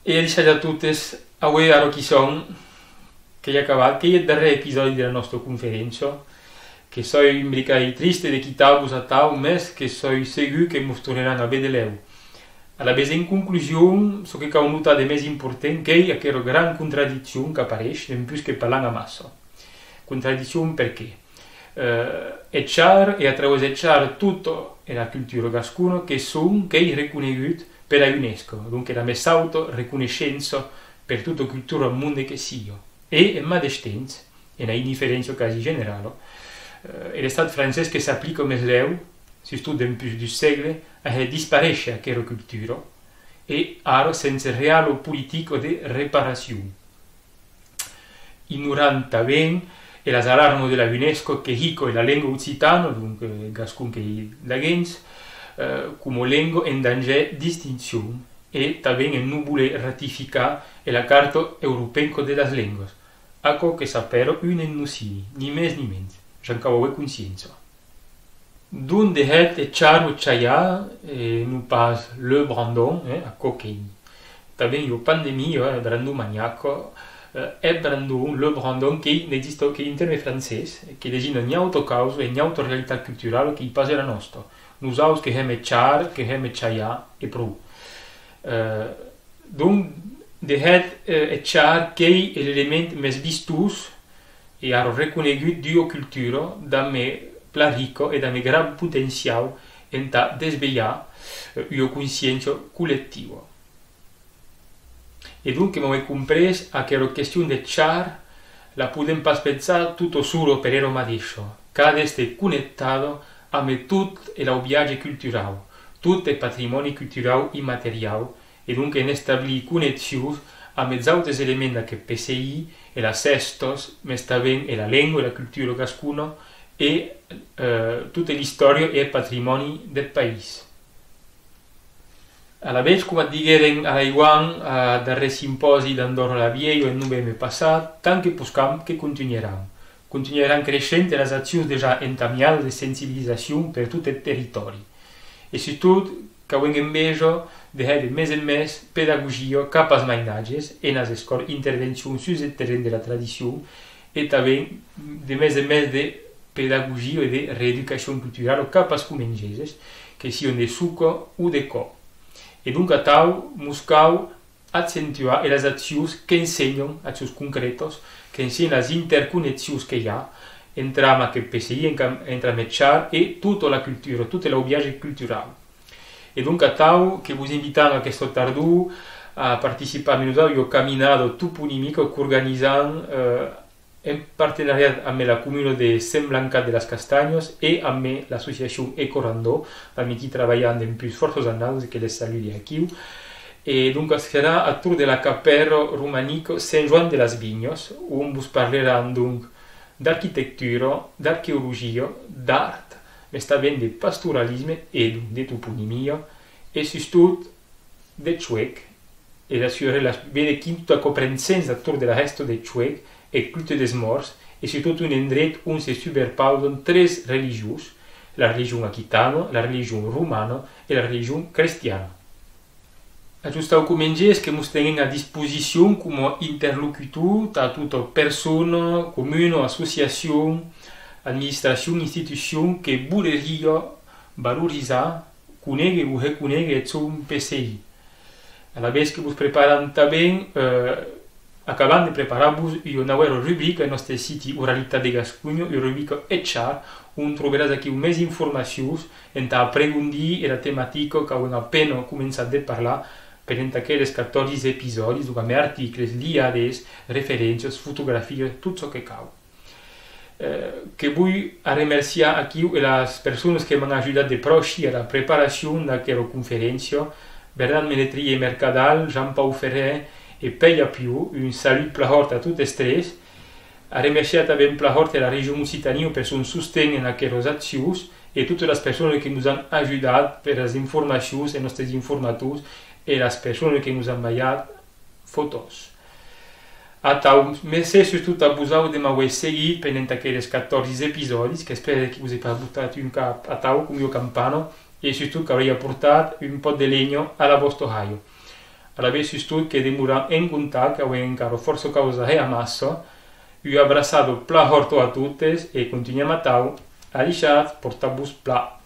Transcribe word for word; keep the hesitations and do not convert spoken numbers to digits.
E adishatz a totes, aué ara qu'i sòm, qu'ei acabat, qu'ei eth darrèr episòdi dera nòsta conferéncia, que soi un bricalh triste de quitar-vos atau, mès que soi segur que mos tornaram a véder lèu. Alavetz, en conclusion, çò que cau notar de mès important qu'ei aquera gran contradiccion qu'apareish dempús que parlam amassa. Contradiccion perqué? Eh, eth char, e a trauès deth char tota era cultura gascona, que son, qu'ei reconegut pera UNESCO, donc era mès auta reconeishença per tota cultura au monde que sia. E, en madeish temps, ena indiferéncia quasi generala, eh, er Estat francés que s'aplica mès lèu, sustot dempús dus sègles, a hèt disparéisher aquera cultura, e ara sense reala politica de reparacion. Ignorant tanben eras alarmas de la UNESCO que hica era lenga occitana, donc, eh, gascon qu'ei d'aguens, eh, coma lenga en dangièr d'extincion, e tanben en non voler ratificar era Carta Europenca de las Lengas, aquò que s'apèra un etnocidi, ni mès ni mens, j'en cau auer consciéncia. Donc, de hèt, eth char o eth chaià, e non pas le brandon, eh, aquò qu'ei tanben ua pandemia, eh, brandomaniaca, eh, eth brandon, le brandon, qu'ei, n'existe, qu'ei un tèrme francés, que designa ua auta causa e ua auta realitat culturala qu'ei pas era nòsta. Nosaus que hèm eth char, que hèm eth chaià, e pro. Eh, donc, de hèt, eh, eth char qu'ei l'element mès vistós e ara reconegut d'ua cultura damb plan rica e damb gran potenciau entà desvelhar, eh, ua consciéncia collectiva. E donc, que m'auetz comprés, aquera question deth char la podem pas pensar tota sola per era madeisha. Qu'a d'èster connectada ambe tot er aubiatge culturau, tot eth patrimòni culturau immateriau, e donc en establir connexions ambe es autes elements d'aqueth P C I, e las hèstas, mès tanben era lenga e la cultura gascona, e, eh, tota l'istòria e eth patrimòni deth país. Alavetz, coma ac diguèrem a l'Aiuan, ath darrèr simpòsi d'Andòrra la Vielha en novembre passat, tant que poscam que contunharam. Contunharam creishent eras accions dejà entamiadas de sensibilizacion per tot eth territòri. E sustot, qu'auem enveja de hèr de mès en mès pedagogia cap as mainatges, enas escòlas, intervencions sus eth terren dera tradicion, e tanben de mès en mès de pedagogia e de reeducacion culturala cap as comengeses, que sian de Soca o de Cò. E donc atau mos cau accentuar eras accions qu'ensenhan, accions concrètas, qu'ensenhan las interconnexions que i a entram aqueth P C I, entram, entram eth char e tota la cultura, tot l'aubiatge culturau. E donc atau que vos invitam aquesta tardor a participar amb nosau a ua caminada toponimica qu'organizam, eh, en partenariat amb la comuna de Sent Blancat de las Castanhas e amb l'associacion Ecorandò, damb qui trabalham dempús fòrças annadas e que les saludi aquiu. E donc serà ath torn de la capèra romanica Sent Joan de las Vinhas, on vos parleram donc d'arquitectura, d'arqueologia, d'art, mès tanben de pastoralisme e donc de toponimia, e sustot de Chuec, e la sua rela-, vede quin tot aquò pren sens ath torn de la hèsta de Chuec, eth culte des mòrts, e sustot un endret on se suberpausan tres religions, la religion aquitana, la religion romana e la religion crestiana. Ajustau comengés que mos tenguem a disposicion coma interlocutor tà tota persona, comuna, associacion, administracion, institucion que voleria valorizar, conéguer o reconéguer eth sòn P C I. Alavetz que vos preparam tanben, eh, acabam de preparar-vos ua nauèra rubrica en nòste siti Oralitat de Gasconha, ua rubrica eth char, on trobaràs aquiu mès informacions entà apregondir era tematica qu'auem a pena començat de parlar pendent aqueles catòrze episòdis, donc amb articles, liades, referéncias, fotografias, tot çò que cau. Eh, que voi arremerciar aquiu e las personas que m'an ajudat de pròchi a la preparacion d'aquera conferéncia, Bernat Menetrier Mercadal, Jean-Pau Ferrer e Pèi Apiu, un salut plan hòrt a totes tres. Arremerciar tanben plan hòrt era Region Occitània per son sosten en aqueras accions e totas las personas que nos an ajudat per las informacions e nòstes informators e las personas que nos an balhat fotòs. Atau, mercé sustot a vosauts de m'auer seguit pendent aqueles catòrze episòdis, qu'espère que vos ai pas botat un cap atau com ua campana, e sustot qu'aurai aportat un pòc de lenha a la vòsta halha. Alavetz, sustot que demoram en contact, qu'auem encara fòrça causas a hèr amassa. Ua abraçada plan hòrta a totes e contunhem atau. Adishatz, portatz-vos plan.